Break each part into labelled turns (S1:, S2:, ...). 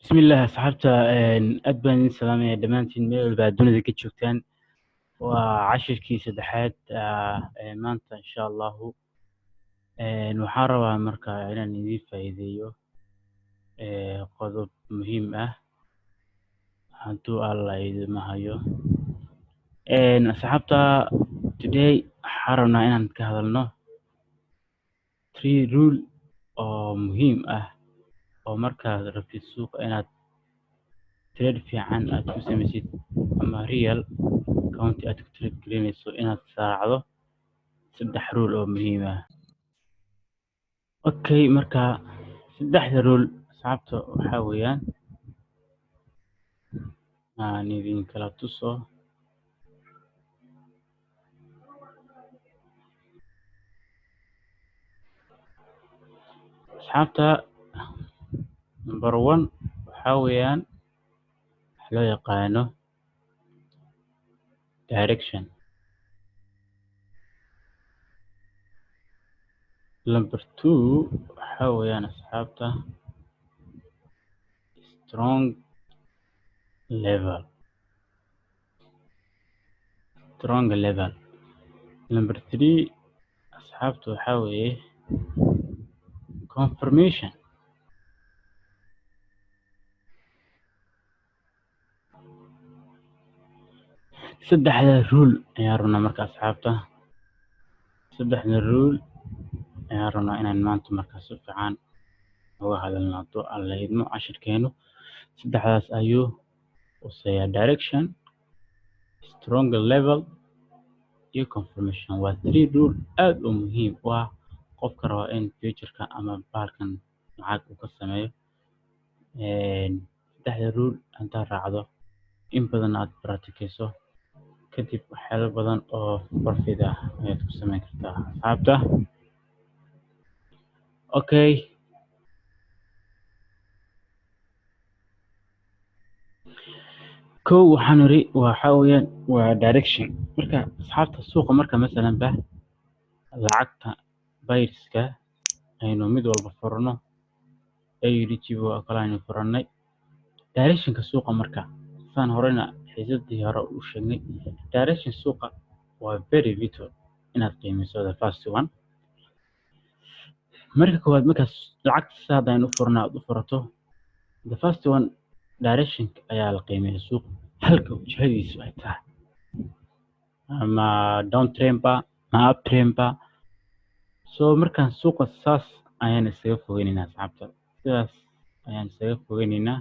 S1: Bismillaah, asxaabta, aad baan idin salaamaya dhammaantiin meel walba aad dunida ka joogtaan. Waa cashirkii saddexaad ee maanta, insha Allahu. Waxaan rabaa marka inaan idiin faa'iideeyo qodob muhiim ah, hadduu Alla idima hayo. Asxaabta, today waxaan rabnaa inaan ka hadalno three rule oo muhiim ah oo markaad rabtid suuqa inaad trade fiican aad ku sameysid ama real account aad ku trade gareynayso, inaad raacdo saddex rule oo muhiim ah. Okay, marka saddexda rule, asxaabta, waxaa weeyaan, aan idin kala tuso. Asxaabta, number one waxaa weeyaan wax loo yaqaano direction. Number two waxaa weeyaan, asxaabta, strong level, strong level. Number three, asxaabta, waxaa weeye confirmation. Saddexda rule ayaan rabnaa marka, asxaabta, saddexda rule ayaan rabnaa inaan maanta marka si fiican uga hadalno, hadduu Alla idmo. Cashirkeenu saddexdaas ayuu quseeyaa: direction, strong level iyo confirmation. Waa three rule aad u muhiim u ah qofka raba in future-ka ama bahalkan lacag uu ka sameeyo. Saddexda rule haddaad raacdo, in badan aad practice-eyso, kadib waxyaalo badan oo profit ah ayaad ku samayn kartaa, asxaabta. Okay, kow waxaan iri waxaa weeyaan waa direction. Marka, asxaabta, suuqa marka masalan ba lacagta pairska aynu mid walba furno, AUD oo kale aynu furannay, directionka suuqa marka, saan horena xiisadii hore u sheegnay, direction suuqa waa very vital inaad qiimeyso. The first one, marka koowaad, markaas lacagta sida hadda aynu u furna aad u furato, the first one, direction ayaa la qiimeeya, suuqa halka jihadiisu ay tahay, ama down trend ba ma up trend ba. So markaan suuqa saas ayaan isaga fogeyneynaa, asxaabta, sidaas ayaan isaga fogeyneynaa,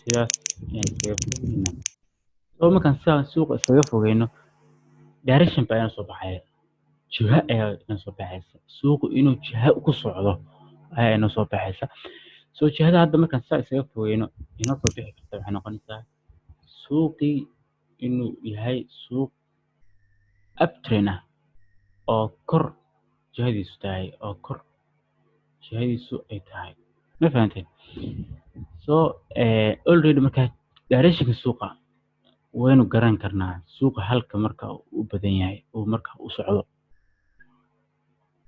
S1: sidaas ayaan isaga fogeyneynaa. So markaan sidaas suuqa isaga fogeyno, direction baa inoo soo baxaya, jiha ayaa inoo soo baxaysa, suuqu inuu jiha ku socdo ayaa inoo soo baxaysa. So jihada hadda markaan saa isaga fogeyno inoo soo bixi karta waxay noqonaysaa suuqii inuu yahay suuq uptrend ah oo kor jihadiisu tahay, oo kor jihadiisu ay tahay. Ma fahanteen? So already markaa directionka suuqa waynu garan karnaa, suuqa halka marka uu u badan yahay uu marka u socdo.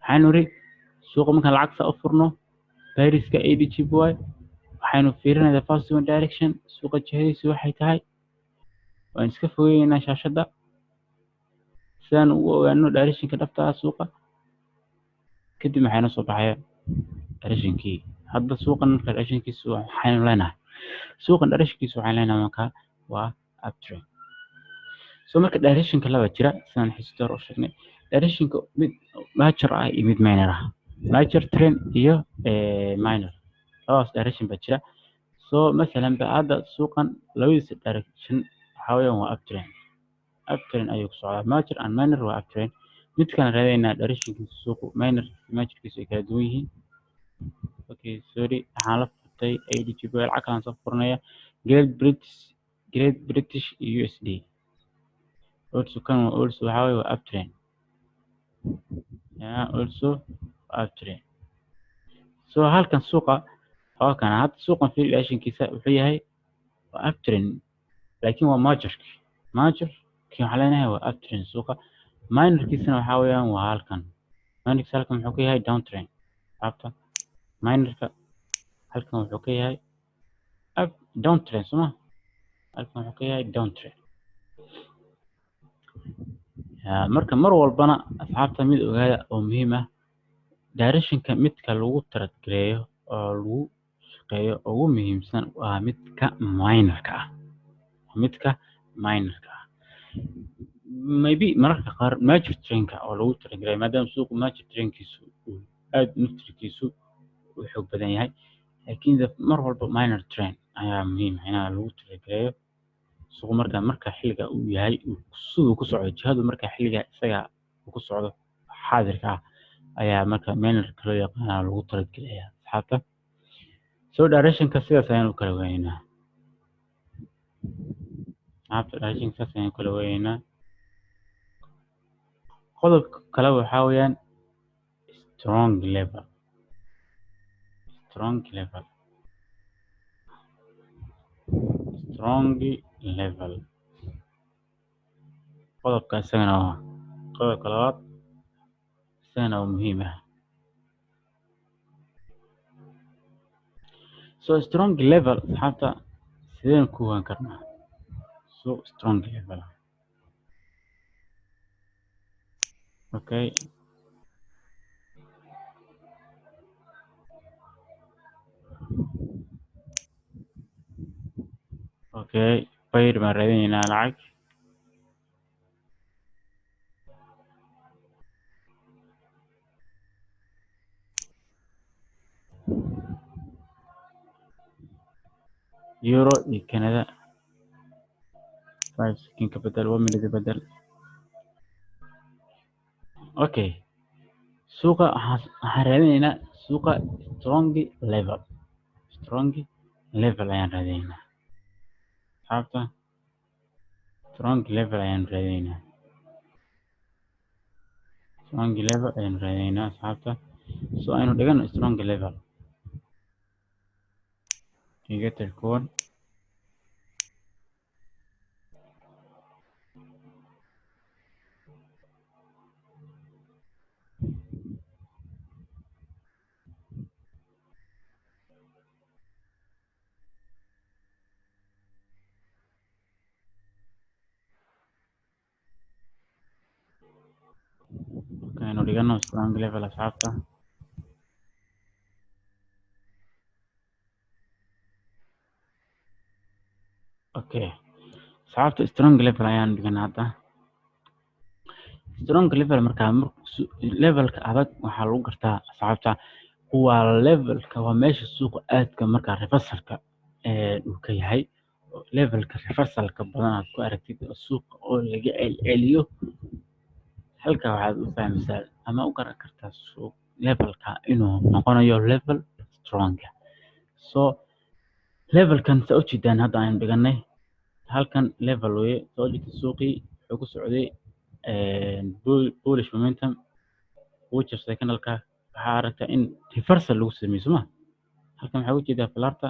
S1: Waxaynu iri suuqa markaan lacag saa u furno, pairska AUD JPY, waxaynu fiirinaynaa the first one, direction suuqa jihadiisu waxay tahay. Waan iska fogeyneynaa shaashadda si aan ugu ogaano directionka dhabta ah suuqa. Kadib maxaa inoo soo baxaya? Directionkii hadda suuqan marka directionkiisu waxaynu leenahay, suuqan directionkiisu waxaan leenahay marka waa uptrend. So marka directionka laba jira, sidaan xiisada hore u sheegnay, directionka mid major ah iyo mid minor ah, major trend iyo minor, labadaas direction baa jira. So masalan ba hadda suuqan labadiisa direction waxaa weeyaan waa uptrend, uptrend ayuu ku socdaa. Major and minor waa uptrend. Mid kale raadaynaa, directionkiisa suuqu minor, majorkiisu ay kala duwan yihiin. Okay, sorry, waxaan la furtay AUD JPY, lacag kalaan soo furanaya, Great British USD. Also kan also waxaa weeye waa uptrend, yeah, also uptrend. So halkan suuqa waa kana hadda suuqan fiir, directionkiisa wuxuu yahay waa uptrend, laakiin waa majorki. Majorki waxaan leenahay waa uptrend suuqa. Minorkiisana waxaa weeyaan waa halkan, minorkiisa halkan muxuu ka yahay? Downtrend, asxaabta. Minorka halkan wuxuu ka yahay Downtrend, soma? Halkan wuxuu ka yahay downtrend. Marka mar walbana, asxaabta, mid ogaada oo muhiim ah: directionka midka lagu trade gareeyo oo lagu shaqeeyo ugu muhiimsan waa midka minorka ah, midka minorka ah. Maybe mararka qaar major trendka oo lagu trade gareeyo, maadaama suuqu major trendkiisu uu aad naftirkiisu u xoog badan yahay, laakiin mar walba minor trend ayaa muhiim ah inaa lagu trade gareeyo suuqu marka xilliga uu yahay siduu ku socdo, jihadu marka xilliga isaga uu ku socdo xaadirka ah ayaa marka minorka loo yaqaana lagu trade gareeyaa, asxaabta. So directionka sidaas ayaan u kala weynaa, asxaabta. Directionka sidaas ayaan u kala weynaa. Qodobka kale waxaa weeyaan strong level. Strong level, strong level. Qodobka isagana waa qodobka labaad, isagana waa muhiim ah. So strong level, asxaabta, sideen ku ogaan karnaa suuq strong level ah? Okay, pair baan raadinaynaa lacag. Euro iyo Canada. 5 second ka bedel, 1 minute bedel. Okay, suuqa waxaan raadinaynaa suuqa strong level. Strong level ayaan raadinaynaa, asxaabta. Strong level ayaan raadinaynaa. Strong level ayaan raadinaynaa, asxaabta. So aynu dhigano strong level. Iga tir kuwan. Aynu dhigano strong level, asxaabta. Okay, asxaabta, strong level ayaan dhiganaa hadda. Strong level markaa levelka adag waxaa lagu gartaa, asxaabta, waa levelka, waa meesha suuqa aadka markaa reversalka uu ka yahay. Levelka reversalka badan aad ku aragtid oo suuqa oo laga celceliyo, halka waxaad u fahmaysaa ama u garan kartaa suuq levelka inuu noqonayo level strong. So levelkan saa ujeedaan hadda aynu dhiganay halkan level weye. Soo jeeda, suuqii wuxuu ku socday bullish momentum, wuu jabsaday candleka. Waxaa aragtaa in reversal lagu sameeyey, soma? Halkan waxaa ujeedaa falaarta.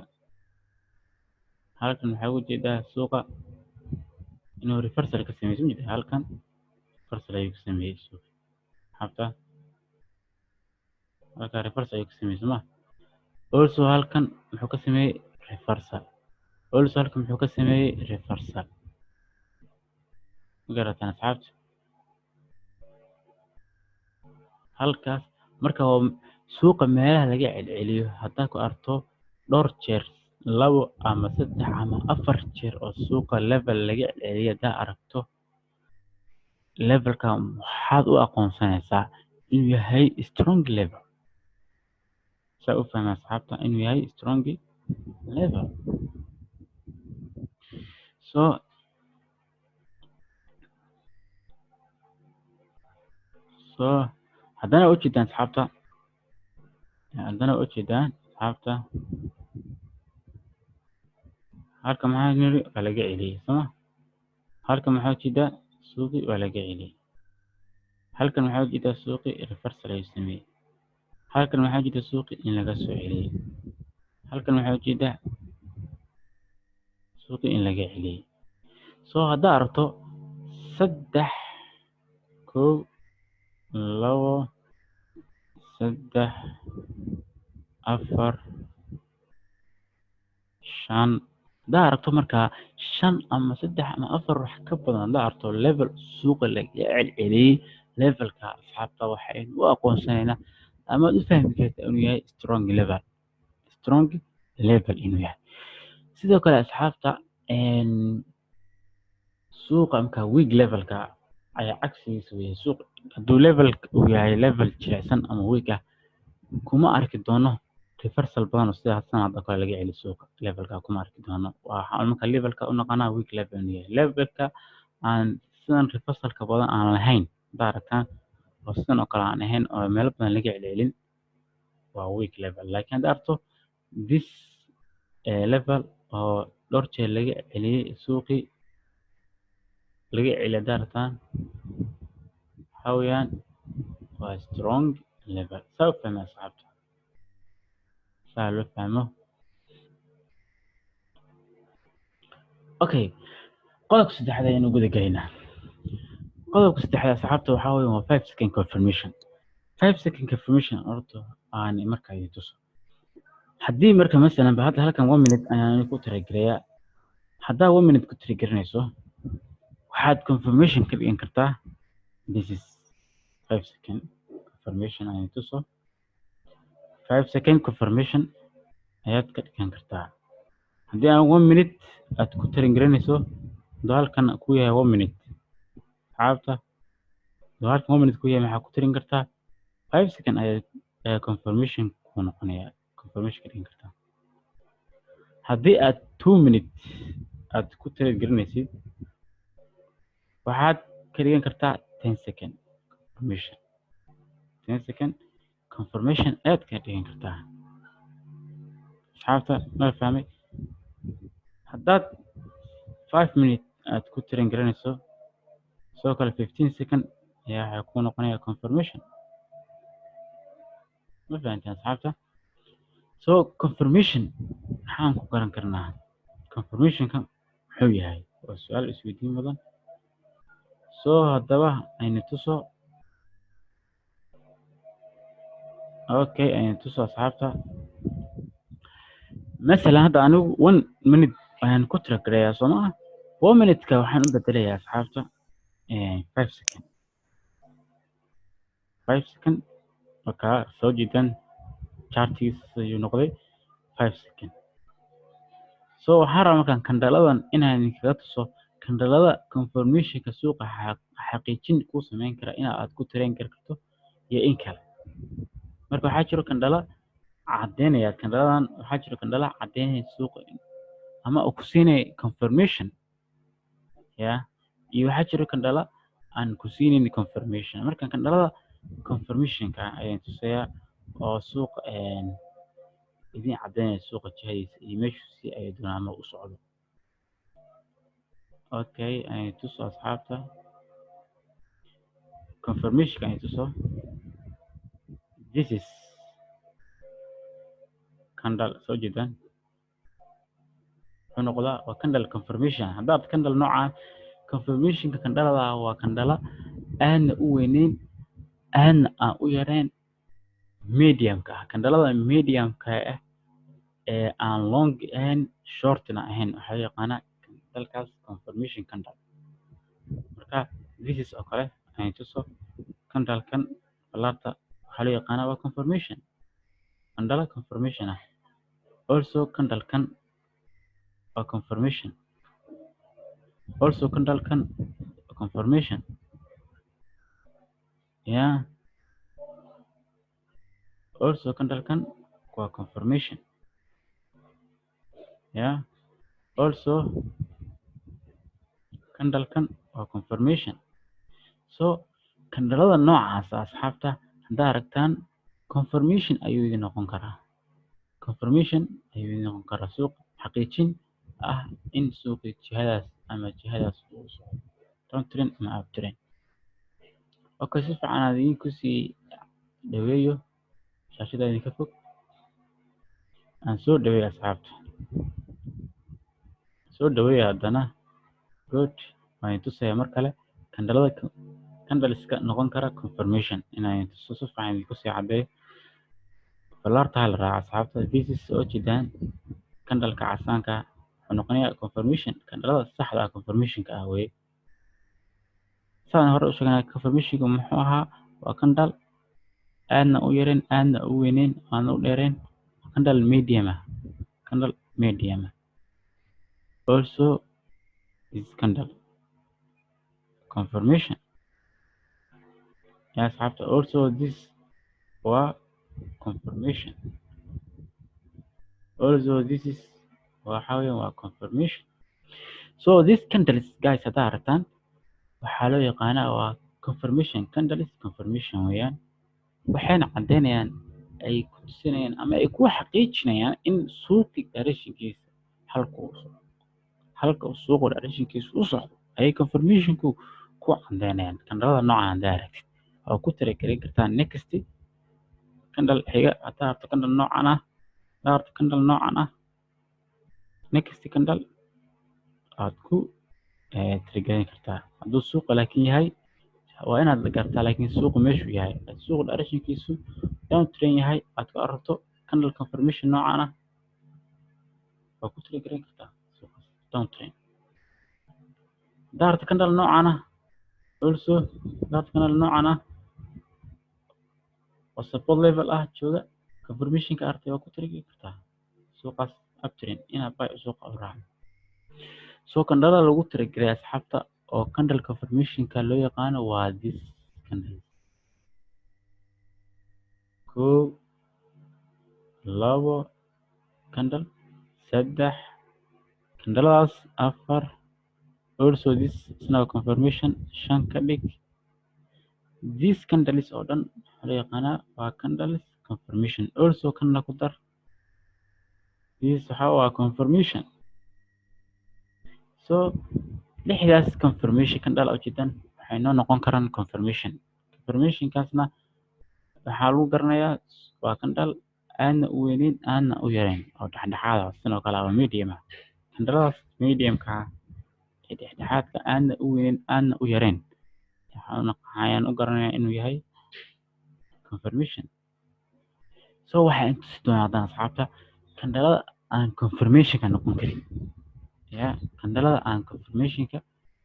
S1: Halkan waxaa ujeedaa suuqa inuu reversal ka sameeyey, soo jeeda? Halkan reversal ayuu ka sameeyey suuqa, xabta. Halkan reversal ayuu ka sameeyey, soma? Also halkan muxuu ka sameeyey? Reversal. Also halkan muxuu ka sameeyey? Reversal. Ma garataan, asxaabta? Halkaas marka waa suuqa meelaha laga celceliyo. Haddaad ku arto dhowr jeer, labo ama saddex ama afar jeer oo suuqa level laga celceliyo, haddaa aragto levelka, waxaad u aqoonsanaysaa inuu yahay strong level. Saa u fahma, asxaabta, inuu yahay strong level. So haddana ujeedaan, asxaabta, haddana ujeedaan, asxaabta, halka maxaa niri? Waa laga celiyey, sooma? Halka maxaa ujeedaa? Suuqi waa laga celiyey. Halkan maxaa ujeedaa? Suuqi reversal ayuu sameeyey. Halkan maxaa ujeedaa? Suuqi in laga soo celiyey. Halkan maxaa ujeedaa? Suuqi in laga celiyey. So haddaa aragto saddex, kow, labo, saddex, afar, shan, Haddaa aragto markaa shan ama saddex ama afar, wax ka badan, haddaa aragto level suuqa laga celceliyey, levelka, asxaabta, waxaynu u aqoonsanaynaa ama aad u fahmi kartaa inuu yahay strong level, strong level inuu yahay. Sidoo kale, asxaabta, suuqa marka weak levelka ayaa cagsigiisa weeye. Suuq hadduu level uu yahay level jilicsan ama weak ah, kuma arki doono reversal badan oo sida sanad oo kale laga celi suuqa levelka kuma arki doono. Waxaan marka levelka u naqaanaa weak level inuu yahay, levelka aan sidan reversalka badan aan lahayn. Haddaa aragtaan oo sidan oo kale aan ahayn oo meelo badan laga celcelin, waa weak level. Laakiin hadda aragto this level oo dhowr jeer laga celiyey, suuqii laga celiyay, haddaa aragtaan, waxaa weeyaan waa strong level. Saa u fahmay, asxaabta, saa loo fahmo. Okay, qodobka saddexaad ayaynu guda gelaynaa. Qodobka saddexaad, asxaabta, waxaa weeye waa 5 second confirmation. 5 second confirmation horta aan markaa idin tuso. Haddii marka masalan ba hadda halkan 1 minute ayaan ku trade gareeyaa. Haddaa 1 minute ku trade gareynayso, waxaad confirmation ka dhigan kartaa, this is 5 second confirmation ayaan tuso. 5 second confirmation ayaad ka dhigan kartaa. Haddii aan 1 minute aad ku trade gareynayso, hadduu halkan ku yahay 1 minute, asxaabta, hadduu halkan 1 minute ku yahay, maxaa ku trade kartaa? 5 second ayaa confirmation ku noqonaya, confirmation ka dhigan kartaa. Haddii aad 2 minute aad ku trade gareynaysid, waxaad ka dhigan kartaa 10 second confirmation. 10 second confirmation ayaad ka dhigan kartaa. Asxaabta, ma fahmay? Haddaad 5 minute aad ku trade gareynayso, sidoo kale 15 second ayaa waxay ku noqonaya confirmation. Ma fahanteen, asxaabta? So confirmation maxaan ku garan karnaa? Confirmationka muxuu yahay? Waa su-aal isweydiin mudan. So haddaba aynu tuso. Okay, aynu tuso, asxaabta. Masalan hadda anigu 1 minute ayaan ku trade gareeyaa, soo ma? 1 minute-ka waxaan u bedelayaa, asxaabta, 5 second. 5 second markaa soo jiidan, chartigiis ayuu noqday 5 second. So waxaan rabaa markaan candleladan inaan idinkaga tuso candlelada confirmationka suuqa xaqiijin kuu sameyn kara in aad ku trade gari karto iyo in kale. Marka waxaa jiro candlelo caddeynaya, candleladan waxaa jiro candlelo caddeynaya suuqa ama uu ku siinaya confirmation ya, iyo waxaa jiro candlelo aan ku siinaynin confirmation. Marka candlelada confirmationka ayaan tusayaa oo suuqa idin caddeynaya suuqa jihadiisa iyo meeshu si ay doonaan ama u socdo. Okay, ayaan tuso, asxaabta, confirmationka ayaan tuso. This is candle, soo jeedaan, wuxuu noqdaa waa candle confirmation. Haddaad candle nooca confirmationka, candlelada waa candlelo aadna u weyneyn, aadna aan u yareyn, mediumka ah. Candlelada mediumka ah ee aan long ahayn, shortna ahayn, waxaa loo yaqaanaa candlekaas confirmation candle. Marka this is oo kale ayaan tuso. Candlekan falaarta waxaa loo yaqaanaa waa confirmation candle, confirmation ah. Also candlekan waa confirmation. Also candlekan waa confirmation. Yeah, also candlekan waa confirmation. Yeah, also candlekan waa confirmation. So candlelada noocaas, asxaabta, haddaa aragtaan, confirmation ayuu idin noqon karaa. Confirmation ayuu idin noqon karaa suuq xaqiijin ah in suuqii jihadaas ama jihadaas uu socdo, down trend ama up trend. Okay, si fiican aan idinku sii dhaweeyo shaashada idinka fog. Aan soo dhaweeyo, asxaabta, soo dhaweeyo haddana. Good, waan tusaya mar kale candlelada, candleska noqon kara confirmation, inaan tuso, si fiican idinku sii caddeeyo. Falaarta ha la raaco, asxaabta. This is, soo jeedaan, candleka casaanka wuxuu Wuxuu noqonayaa confirmation. Candle-ada saxda ah confirmationka ah weye. Saan hore u sheegnay, confirmationka muxuu ahaa? Waa candle aadna u yareen, aadna u weyneyn, aadna u dheereen, candle medium ah, candle medium ah. Also this candle confirmation ya asxaabta. Also this waa confirmation. Also this is, waxa weeyaan, waa confirmation. So this candles, guys, haddaa aragtaan, waxaa loo yaqaanaa waa confirmation candles. Confirmation weeyaan, waxayna caddeynayaan, ay ku tusinayaan ama ay ku xaqiijinayaan in suuqi directionkiisa halka uu socdo, halka uu suuqu directionkiisa u socdo ayay confirmationku ku caddeynayaan. Candle-ada noocan haddaa aragtid, waa ku talagelin kartaa next candle xiga. Haddaa rabto candle noocan ah, haddaa rabto candle noocan ah, next candle aad ku tirigelin kartaa. Hadduu suuqa laakiin yahay, waa inaad gartaa laakiin suuqu meeshuu yahay. Haddii suuqa directionkiisu down trend yahay, aad ku aragto candle confirmation noocan ah, waa ku tirigelin kartaa suuqaas down trend. Haddaa rabto candle noocan ah, also haddaa rabto candle noocan ah oo support level ah jooga, confirmationka aragtay, waa ku tirigelin kartaa suuqaas uptrend inaad buy suuqa u raacdo. So candle-ada lagu tirigelay, asxaabta, oo candle confirmationka loo yaqaano waa this candle: kow, labo candle, saddex candle-adaas, afar. Also this isna waa confirmation. Shan ka dhig. This candles oo dhan waxaa loo yaqaanaa waa candles confirmation. Also kanna ku dar. This waxa waa confirmation. So lixdaas confirmation candle ujeedan waxay noo noqon karaan confirmation. Confirmationkaasna waxaa lagu garanayaa waa candle aadna u weyneyn, aadna u yareyn, oo dhexdhexaad ah, sidoo kale oo medium ah. Candle-adaas mediumka ah ee dhexdhexaadka, aadna u weyneyn, aadna u yareyn, waxaan u garanayaa inuu yahay confirmation. So waxaan tusi doonaa haddana, asxaabta, candle-ada aan confirmationka noqon karin. Ya candle-ada aan confirmationka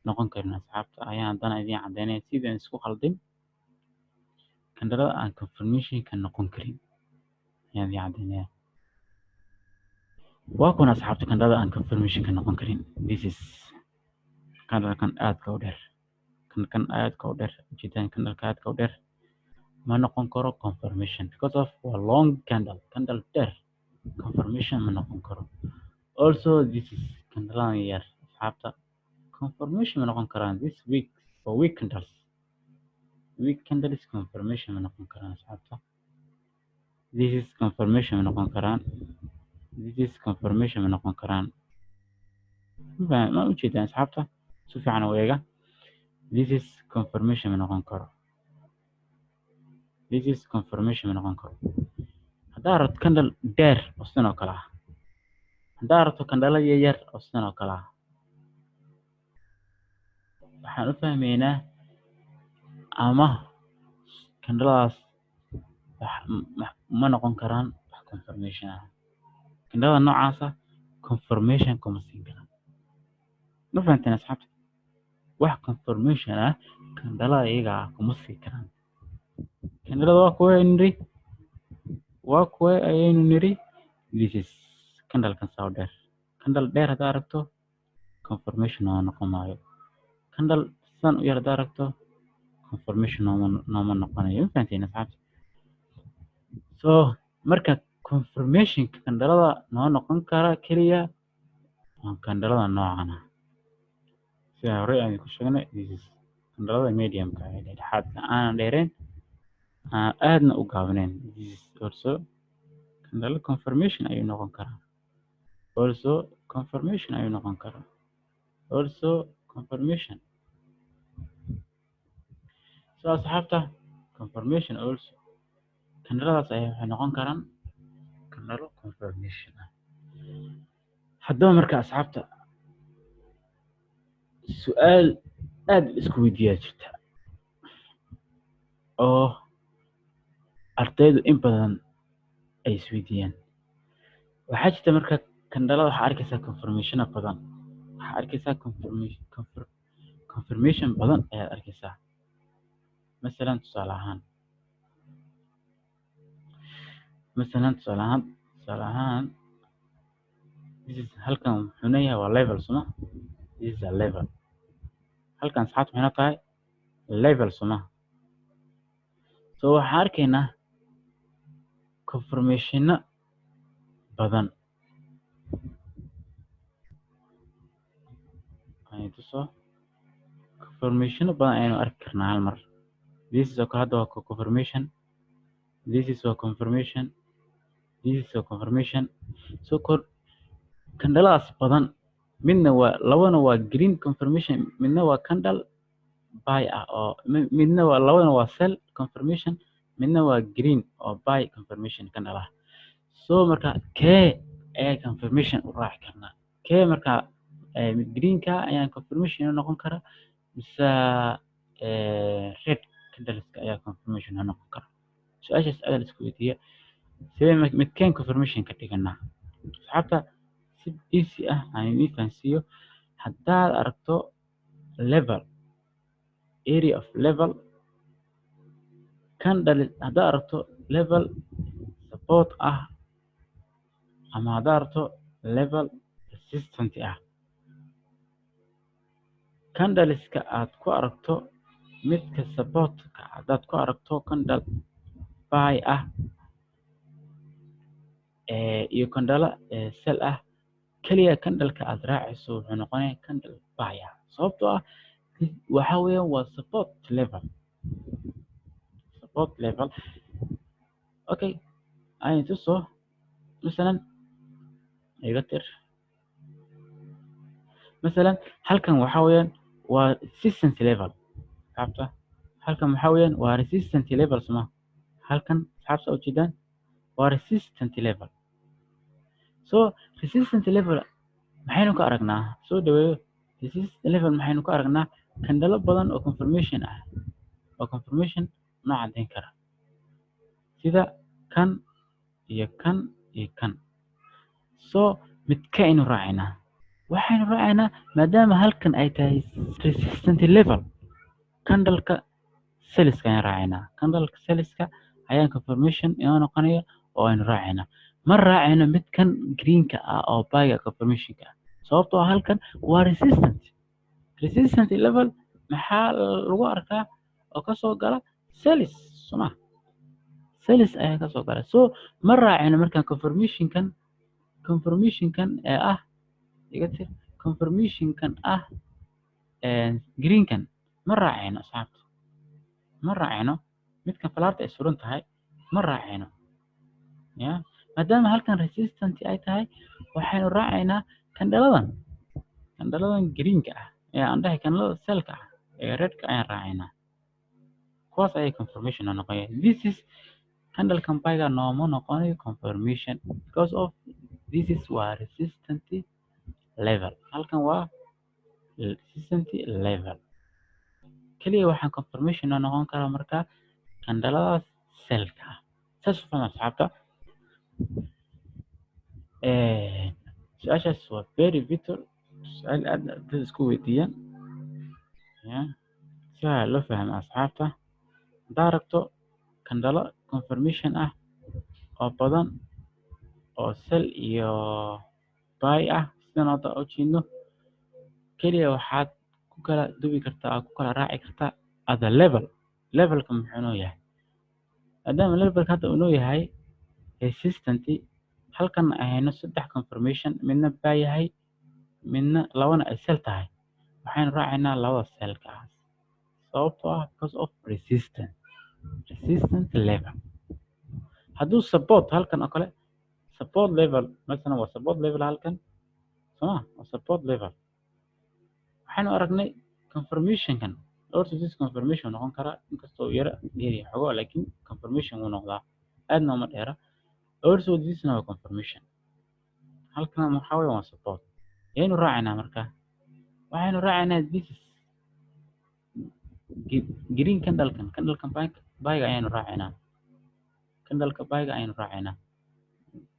S1: noqon karin, asxaabta, ayaan haddana idiin caddeynaya sidaan isku khaldin. Candle-ada aan confirmationka noqon karin ayaan idiin caddeynaya. Waa kuna, asxaabta, candle-ada aan confirmationka noqon karin. This is candle-kan aadka u dheer, kan aadka u dheer ujeedaan. Candle-ka aadka u dheer ma noqon karo confirmation because of waa long candle. Candle dheer confirmation ma noqon karo. Also this is candle-adan yar, asxaabta, confirmation ma noqon karaan. This week for weak candles, weak candles confirmation ma noqon karaan, asxaabta. This is confirmation ma noqon karaan. This is confirmation ma noqon karaan. Ma ujeedaan, asxaabta? Si fiican u eega. This is confirmation ma noqon karo. This is confirmation ma noqon karo. Haddaa rabto candle dheer oo sidan oo kale ah, haddaa rabto candle yar oo sidan oo kale ah, waxaan u fahmaynaa ama candle-adaas ma noqon karaan wax confirmation ah. Candle-ada noocaas ah confirmation kuma siin karaan. Ma fahanteen, asxaabta? Wax confirmation ah candle-ada iyaga ah kuma sii karaan. Candle-ada waa kuwa ayaynu niri, waa kuwa ayaynu niri. This is candle-kan saa u dheer. Candle dheer haddaa aragto, confirmation nooma noqon maayo. Candle san u yar haddaa aragto, confirmation nooma noqonayo. Ma fahanteen, asxaabta? So marka confirmationka candle-ada noo noqon kara keliya waa candle-ada noocan ah, sida horey aan ku sheegnay. This is candle-ada mediumka ee dhexdhexaadka, aanan dheereyn, aan aadna u gaabnayn. This is also candle confirmation ayuu noqon karaa. Also confirmation ayuu noqon karaa. Also confirmation. So asxaabta, confirmation also candle-adaas ayaa waxay noqon karaan candle confirmation ah. Haddaba marka, asxaabta, su-aal aad isku weydiiyaa jirta oo ardaydu in badan ay isweydiiyaan. Waxaa jirta marka Candle-ada waxaa arkaysaa confirmation badan, waxaa arkaysaa confirmation badan ayaad arkaysaa. Masalan tusaale ahaan, this is, halkan wuxuu leeyahay waa level, soma? This is a level. Halkan, asxaabta, maxay tahay? Level, soma? So waxaan arkaynaa confirmation-o badan. Aynu tuso confirmation-o badan ayaynu arki karnaa hal mar. This is oo kale hadda waa confirmation. This is a confirmation. This is a confirmation. So kor candle-adaas badan, midna waa, labana waa green confirmation, midna waa candle buy ah oo midna waa, labadana waa sell confirmation, midna waa green oo buy confirmation candle ah. So marka kee ayaa confirmation u raaci karnaa? Kee marka, green-ka ayaan confirmation noqon kara mise red candleska ayaa confirmation noqon kara? Su-aashaas ayaa la isku weydiiya. Sidee midkeen confirmation ka dhiganaa? Asxaabta, si easy ah aan idiin fahansiiyo. Haddaad aragto level, area of level candle, haddaad aragto level support ah ama haddaad aragto level resistant ah, candleska aad ku aragto midka supportka, haddaad ku aragto candle buy ah iyo candle sell ah, kaliya candleka aad raacayso wuxuu noqonayaa candle buy ah, sababtoo ah waxa weeyaan waa support level, support level. Okay, aynu tuso. Masalan, iga tir. Masalan halkan waxa weeyaan waa resistance level. Asxaabta, halkan waxa weeyaan waa resistance level, soma? Halkan, asxaabta, ujeedaan waa resistance level. So resistance level maxaynu ka aragnaa? Soo dhaweeyo. Resistance level maxaynu ka aragnaa? Candle-o badan oo confirmation ah, oo confirmation noo caddayn kara, sida kan iyo kan iyo kan. So midka aynu raacaynaa? Waxaynu raacaynaa, maadaama halkan ay tahay resistant level, candleka sell-iska ayaan raacaynaa. Candleka sell-iska ayaan confirmation inoo noqonaya oo aynu raacaynaa. Ma raacayno midkan greenka ah oo buyga confirmationka ah, sababtoo ah halkan waa resistant. Resistant level maxaa lagu arkaa oo kasoo gala? Sell-is, soma? Sell-is ayaa kasoo gala. So ma raacayno markaan confirmationkan ee ah, iga tir, confirmationkan ah greenkan ma raacayno. Asxaabta, ma raacayno midkan falaarta ay suran tahay, ma raacayno ya. Maadaama halkan resistant ay tahay, waxaynu raacaynaa candle-adan greenka ah ee aan dhahay candle-ada sell-ka ah ee redka ayaan raacaynaa. Kuwaas ayay confirmation noo noqonaya. This is candlekan buyga nooma noqonayo confirmation because of this is waa resistant level. Halkan waa resistant level. Kaliya waxaan confirmation noo noqon karaa marka candle-adaas sell-ka ah. Saas u fahma, asxaabta. Su-aashaas waa very vital, su-aal aad dad isku weydiiyaan ya. Si loo fahmo, asxaabta, haddaad rabto candle-o confirmation ah oo badan oo sell iyo buy ah, sidan hadda u jeedno, keliya waxaad ku kala duwi kartaa, ku kala raaci kartaa other level. Levelka muxuu noo yahay? Maadaama levelka hadda uu noo yahay resistant, halkan ay hayno saddex confirmation, midna buy yahay, midna labana ay sell tahay, waxaynu raacaynaa labada sell-ka ah, sababtoo ah because of resistant level. Hadduu support halkan oo kale, support level masalan, waa support level halkan, soma? Waa support level. Waxaynu aragnay confirmationkan. Also this confirmation noqon karaa, inkastoo uu yara dheer yahay xogo, laakiin confirmation wuu noqdaa, aadna uma dheera. Also thisna waa confirmation. Halkan waxaa weeye waa support. Yaynu raacaynaa marka? Waxaynu raacaynaa this is green candlekan, candlekan buyga ayaanu raacaynaa. Candleka buyga ayaynu raacaynaa,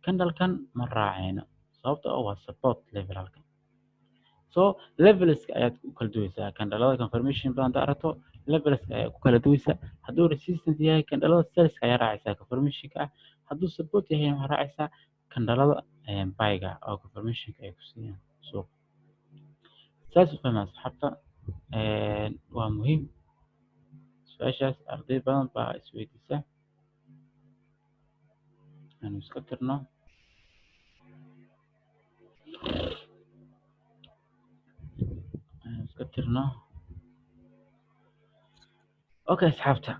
S1: candlekan ma raacayno. Sababta oo waa support level halkan. So levelska ayaad ku kala duwaysaa. Candlelada confirmation badan haddaad aragto, levelska ayaa ku kala duwaysaa. Hadduu resistance yahay, candlelada sellska ayaa raacaysaa confirmationka ah. Hadduu support yahay, waxaa raacaysaa candlelada buyga oo confirmationka ay ku siiyaan suuqa. Saas u fahmaa, asxaabta. Waa muhiim su-aashaas, arday badan baa isweydiisa. Aanu iska tirno, aanu iska tirno. Okay, asxaabta,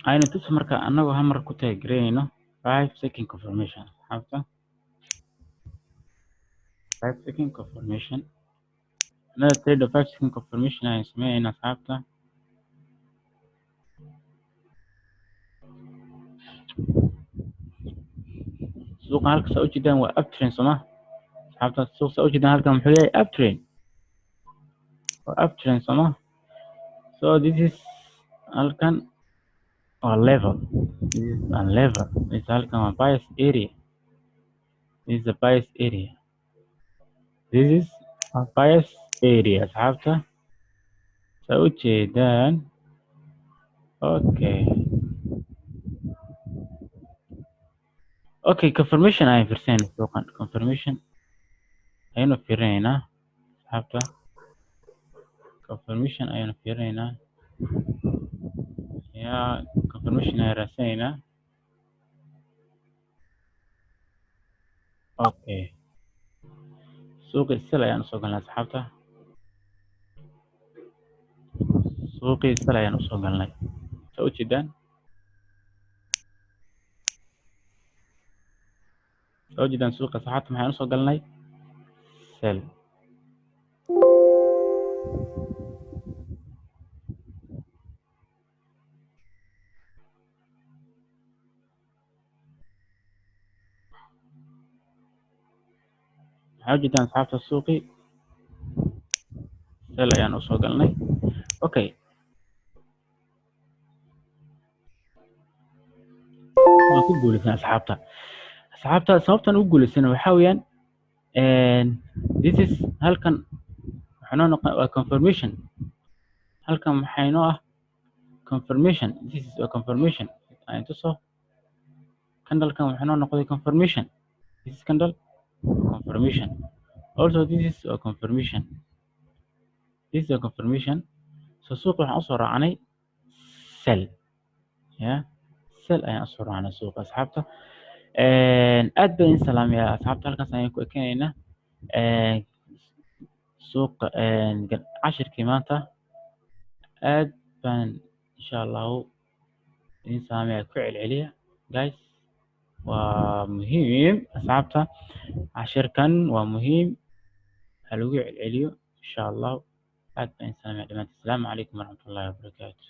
S1: aynu tuso marka anagoo hal mar ku taageerayno 5 second confirmation. Asxaabta, 5 second confirmation, another trade of 5 second confirmation ayaan sameynayna, asxaabta. Suuqan halka saa ujeedaan waa uptrend, sooma, asxaabta? Suuq saa ujeedaan halkan muxuu yahay? Uptrend, waa uptrend, sooma? So this is, halkan waa level. This is a level. This, halkan waa bias area. This is a bias area. This is a bias area, asxaabta, saa ujeedaan. Okay, confirmation ayaan fiirsanayna. Suuqan confirmation ayaynu fiirinaynaa, asxaabta. Confirmation ayaynu fiirinaynaa. Ya, confirmation ayaan raadsanaynaa. Okay, suuqii sell ayaan usoo galnay, asxaabta. Suuqii sell ayaan usoo galnay, saa ujeedaan. Saa ujeedaan suuqa, asxaabta, maxaan usoo galnay? Sell. Maxaa ujeedaan, asxaabta? Suuqii sell ayaan usoo galnay. Okay, waan ku guuleysan, asxaabta. Asxaabta, sababtan ugu guuleysana waxaa weeyaan, this is, halkan waxaa noo noqon waa confirmation. Halkan maxaa inoo ah? Confirmation. This is a confirmation. Aan tuso candlekan, waxaa noo noqday confirmation. This is candle confirmation. Also this is a confirmation. This is a confirmation. So suuqa waxaan usoo raacnay sell. Yeah, sell ayaan usoo raacnay suuqa, asxaabta. Aad baan idin salaamayaa, asxaabta. Halkaas ayaan ku ekeenaynaa suuqa cashirkii maanta. Aad baan insha Allahu idin salaamayaa. Ku celceliya, guys, waa muhiim, asxaabta. Cashirkan waa muhiim, ha lagu celceliyo insha Allahu. Aad baan idin salaamaya dhammaantiin. Asalaamu calaykum waraxmatullaahi wabarakaatu.